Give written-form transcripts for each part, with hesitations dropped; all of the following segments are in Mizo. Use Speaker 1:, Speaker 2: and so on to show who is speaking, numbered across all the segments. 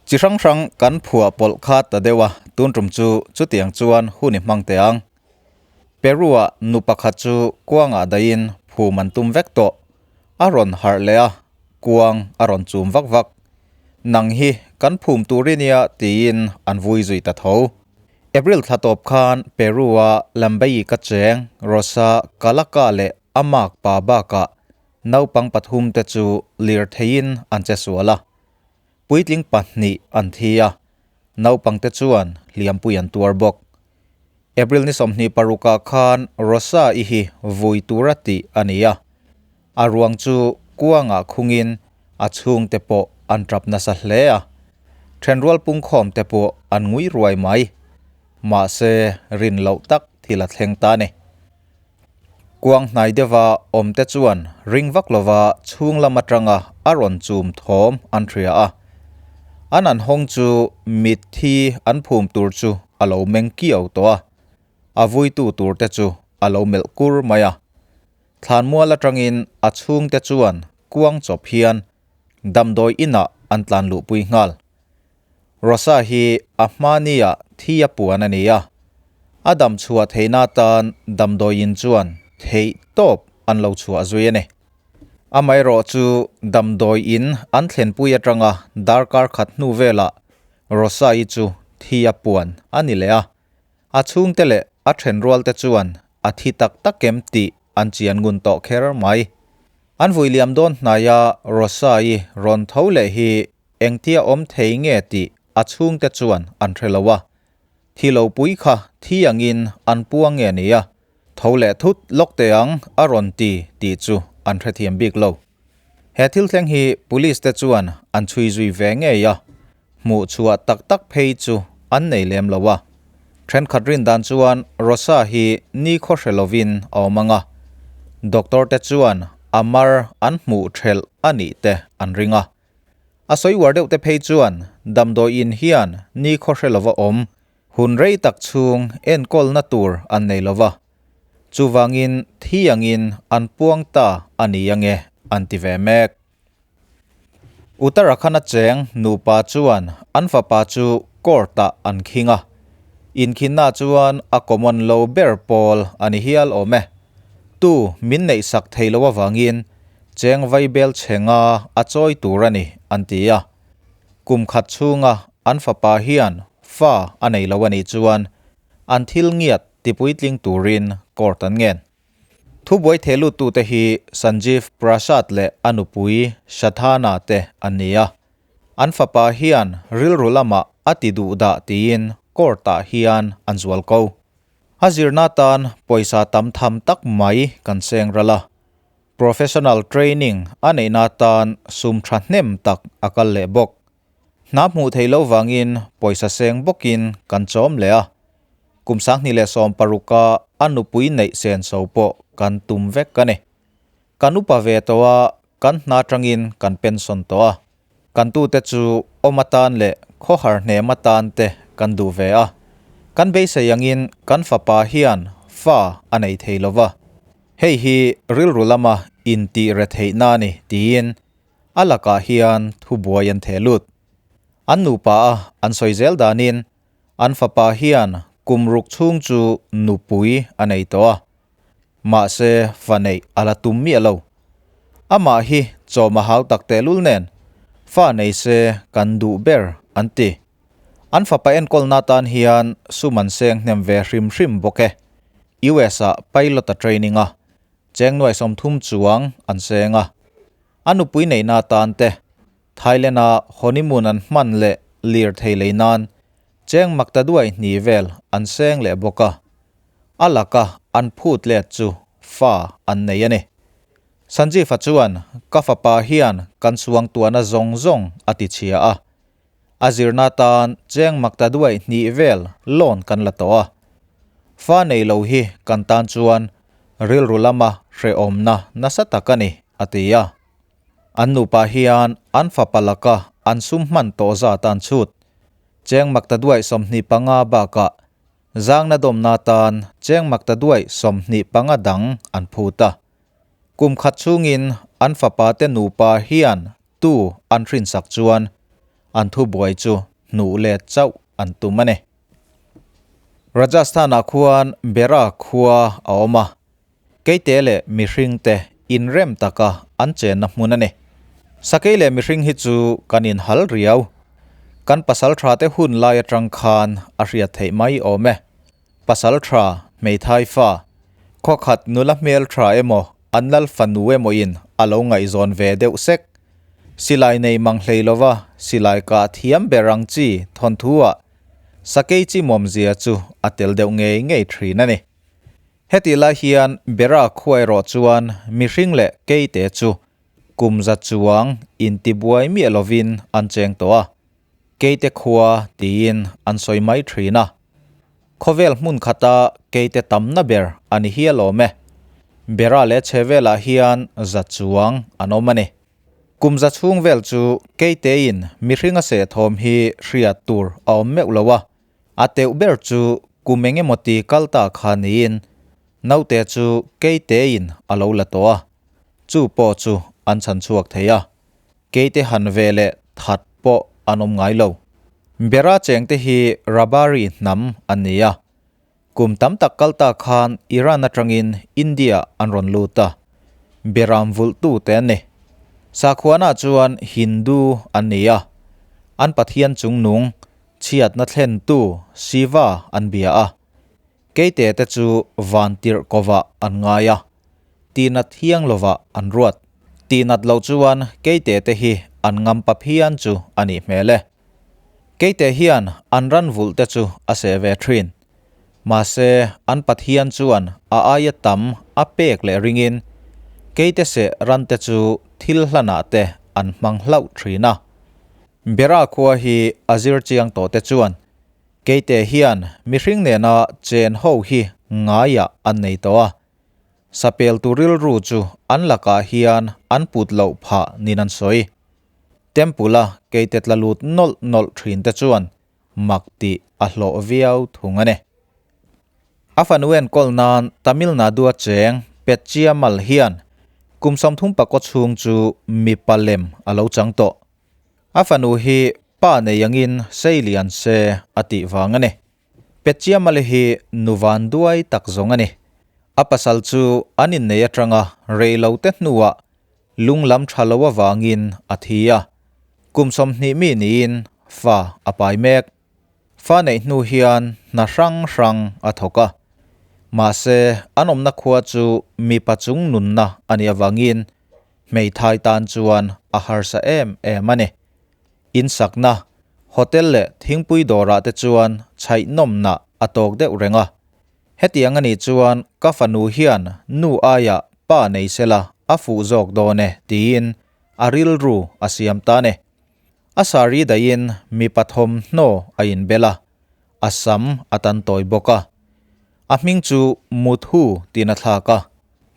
Speaker 1: Chi hrang hrang kan phuah pawlh kha ta deuh a, tun tum chu chutiang chuan hun i hmang teh ang. Peru-a nu pakhat chu kuangah dahin phum an tum vek tawh. A rawn harh leh a, kuang a rawn chum vak vak. Nang hi kan phum tur i nia tiin an vui zui ta tho. April thla tawp khan Peru-a Lambayi ka cheng Rosa Calaca leh a mak pa bakah naupang pathum te chu lirtheiin an che sual a. Puitling pahnih an thi a, naupangte chuan hliampui an tuar bawk. April ni 26 ah khan Rosa-i hi vui tura tih a ni a, a ruang chu kuangah khungin a chhungte pawh an tap nasa hle a, thenrual pungkhawmte pawh an ngui ruai mai. Mahse, rin loh tak thil a thleng ta a ni. Kuang hnai deuha awmte chuan ring vak lova chhung lam atanga a rawn chum thawm an hria a. An an hawng chu mitthi an phum tur chu a lo meng kiau tawh a, a vuitu turte chu a lo melh kur mai a. Thlanmual atangin a chhungte chuan kuang chawp hian damdawi inah an tlan luhpui nghal. Rosa hi a hmania thi a puan a ni a, a dam chhuah theihna atan damdawiin chuan theih tawp an lo chhuah zui a ni. Amaherawh chu damdawiin an thlenpui atanga darkar khat hnu velah Rosa-i chu thi a puan a ni leh a, a chhungte leh a thenrualte chuan a thi tak tak em tih an chian ngun tawh kher mai. An vui liam dawn hnaia Rosa-i rawn tho leh hi Engtia awm thei nge tih a chhungte chuan an hre lo a, thi lo pui kha thi angin an puang nge nia, tho leh thut lawk teh ang a rawn ti tih chu an hrethiam bik lo. He thil thleng hi police te chuan an chhui zui ve ngei a, hmuh chhuah tak tak phei chu an nei lem lo a. Thenkhat rin dan chuan Rosa hi ni khaw hre lovin a awm ang a, doctor te chuan a mar an hmuh thelh a nih te an ring a. A sawi uar deuh te phei chuan damdawiin hian ni khaw hre lova awm, hun rei tak chhung enkawlna tur an nei lova. Chuvangin thi angin an puang ta a ni ange an ti ve mek. Uttarakhand-a cheng nupa chuan an fapa chu court-ah an khing a, inkhinna chuan a common lo ber pawl a ni hial awm e. Tu min neihsak thei lo avangin Cheng vaibel chhenga a chawi tur a ni, an ti a. Kum khat chhunga an fapa hian fa a nei lo a nih chuan an thil ngiat tipuitling turin court an ngen. Thubuai theh luttute hi Sanjeev Prasad leh a nupui Shadhana te an ni a. An fapa hian rilru lamah a ti duh dah tiin court-ah hian an zual ko. A zirna tan pawisa tam tham tak mai kan seng ral a. Professional training a neihna atan sum thahnem tak a kal leh bawk. Hna hmuh theih loh vangin pawisa seng bawkin kan chawm leh a. Kum 2016 a a nupui neih senso pawh kan tum vek a ni. Kan upa ve tawh a, kan hna atangin kan pension tawh a. Kan tute chu awm atan leh khawhar hnem atan te kan duh ve a, kan beisei angin kan fapa hian fa a nei thei lo va, hei hi rilru lama intih re theihna a ni tiin a lakah hian thubuai an theh lut. An nupa a an sawi zel danin an fapa hian kum ruk chhung chu nupui a nei tawh a, Mahse, fa neih a la tum miah lo. Amah hi chawm a hau tak tehlul nen, fa nei se kan duh ber an ti. An fapa enkawlna tan hian sum an seng hnem ve hrim hrim bawk e. US ah pilot a training a, cheng nuai 30 chuang an seng a. A nupui neihna tan te, Thailand a honeymoon an hman leh lirthei lei nan cheng makta duai hni vel an seng leh bawk a. A laka an phut let chu fa an nei a ni. Sanjeev-a chuan ka fapa hian kan suangtuahna zawng zawng a ti chhia a. A zirna tan cheng makta duai hnih vel loan kan la tawh a. Fa nei lo hi kan tan chuan rilru lama hrehawmna nasa tak a ni, a ti a. An nupa hian an fapa laka an sum hman tawh zat an chhut. Cheng makta duai 25 bakah Zangna dawmna tan cheng makta duai 25 dang an phut a. Kum khat chhungin an fapa te nupa hian tu an hrinsak chuan an thubuai chu hnuh let chauh an tum a ni. Rajasthan-ah khuan Bera khua a awm a, keite leh mihringte inrem taka an chenna hmun a ni. Sakei leh mihring hi chu kan inhal riau. Kan pasal thate hun lai atang khan a hriat theih mai awm e. Pasal tha, hmeithai fa, khawkhat nula hmel tha emaw an lal fanu emaw in a lo ngaihzawn ve deuh sek. Silai nei mang hlei lova silai kah thiam ber ang chi thawnthu ah sakei chi mawmzia chu a tel deuh ngei ngei thin a ni. Hetih lai hian Bera khua erawh chuan mihring leh keite chu kum za chuang intibuai miah lovin an cheng tawh a. Keite khua tiin an sawi mai thin a. Khawvel hmun khata keite tamna ber a ni hial awm e. Bera leh chhe velah hian za chuang an awm a ni. Kum za chhung vel chu keitein mihringa seh thawm hi hriat tur a awm meuh lo a. A teuh ber chu kum eng emaw ti kal ta kha niin naute chu keitein a lo la tawh a. Chu pawh chu an chhan chhuak thei a. Keite han ve leh that pawh an awm ngai lo. Bera chengte hi Rabari hnam an ni a. Kum tam tak kal ta khan Iran atangin India an rawn lut a. Beram vulhtu te an ni. Sakhuana chuan Hindu an ni a. An pathian chungnung, chhiatna thlentu Shiva an bia a. Keite te chu van tirh kovah an ngai a, tihnat hiang lovah an ruat. Tihnat loh chuan keite te hi an ngam pa phian chu a nih hmel e. Keite hian an ran vulh te chu a seh ve thin. Mahse an Pathian chuan a aia tam a pek leh ringin keite seh ran te chu thil hlanah te an hmang hlauh thin a. Bera khua hi a zir chiang tawh te chuan Keite hian mihring nena chen ho hi ngaiah an nei tawh a, sapeltu rilru chu an lakah hian an put loh phah niin an sawi. Temple-a keite tla lut nawlh nawlh thin te chuan mak tih a hlawh viau thung a ni. A fanu enkawl nan Tamil Nadu-a cheng Petchiamal hian kum 34 chhung chu mipa lem a lo chang tawh. A fanu hi pa nei angin sei lian se a tih vang a ni. Petchiamali hi nu van duai tak zawng a ni. A pasal chu an innei atanga rei lo te hnuah lung lam tha lo avangin a thi a. Kum 20 mi niin fa a pai mek. Fa neih hnu hian hna hrang hrang a thawk a. Mahse, an awmna khua chu mipa chung nunna a nih avangin hmeithai tan chuan a harsa em em a ni. Insakna, hotel leh thingpui dawrah te chuan chhaihnawmna a tawk deuh reng a. Hetiang a nih chuan ka fanu hian nu aiah pa nei sela a fuh zawk dawn e tiin a rilru a siam ta a ni. A sari daihin mi pathawmhnaw a inbel a, a sam a tan tawi bawk a. A hming chu Muthu tiin a thlak a.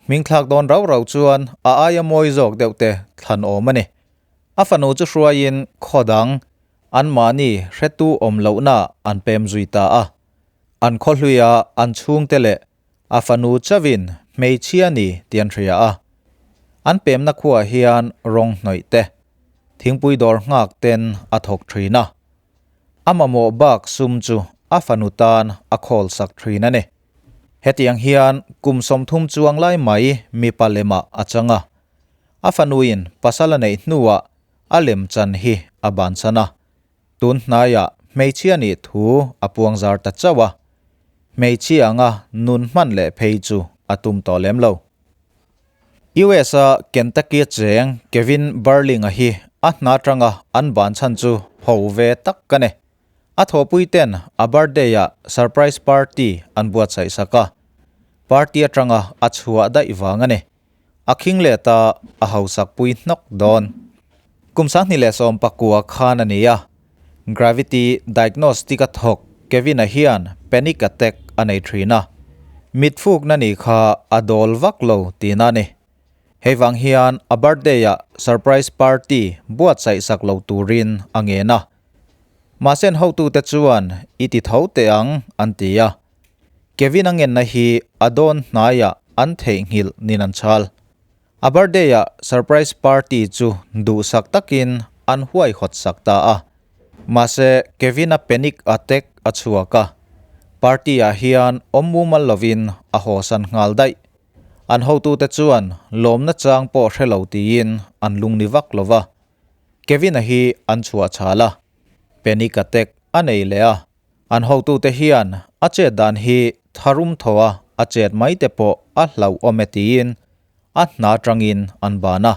Speaker 1: Hming thlak dawn rau rau chuan a aia mawi zawk deuh te thlan awm a ni. A fanu chu hruaiin khaw dang anmahni hretu awm lohna an pem zui ta a. An khaw hluia an chhungte leh a fanu chauhin hmeichhia ni tih an hria a. An pemna khuaah hian rawng hnawih te, thingpui dawr nghak ten a thawk thin a. A mamawh bak sum chu a fanu tan a khawl sak thin a ni. Hetiang hian kum 30 chuang lai mai mipa lemah a chang a. A fanuin pasal a neih hnuah a lem chan hi a bansan a. Tun hnaiah hmeichhia nih thu a puang zar ta chauh a, hmeichhia anga nun hman leh phei chu a tum tawh lem lo. US-a Kentucky-a cheng Kevin Burling-a hi a hna atanga an ban chhan chu ho ve tak a ni. A thawhpui ten a birthday-ah surprise party an buatsaih sak a, party atanga a chhuah daih vang a ni. A khing let a, a hausak pui hnawk dawn. Kum 2019 khan a ni a, Gravity Diagnostic a thawk Kevin-a hian panic attack a nei thin a, mitfukna ni kha a dawl vak lo tihna a ni. Hei vang hian a birthday-ah surprise party buatsaih sak lo turin a ngen a. Mahse an hotute chuan i ti tho teh ang an ti a. Kevin-a ngenna hi a dawn hnaiah an theihnghilh nin an chhal. A birthday-ah surprise party chu duhsak takin an huaihawt sak ta a. Mahse Kevin-a panic attack a chhuak a, party ah hian awm mumal lovin a hawsan nghal daih. An hotute chuan lawmna chang pawh hre lo tiin an lungni vak lo va, Kevin-a hi an chhuah chhal a, panic attack a nei leh a. An hotute hian a chet dan hi tharum thaw a a chet mai te pawh a hlauhawm e tiin a hna atangin an ban a.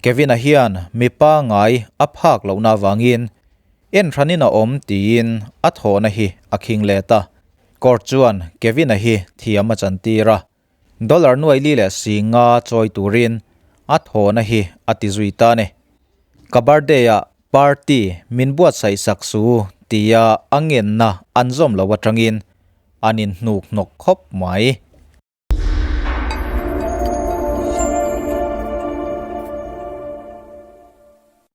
Speaker 1: Kevin-a hian mipa ngai a phak lohna avangin en hranin a awm tiin a thawhna hi a khing let a. Court chuan Kevin-a hi thiam a chantir a, dollar nuai li leh si nga chawi turin a thawhna hi a ti zui ta a ni. Ka birthday-ah party min buatsaih sak su tia a ngenna an zawm loh atangin an inhnuk hnawk khawp mai.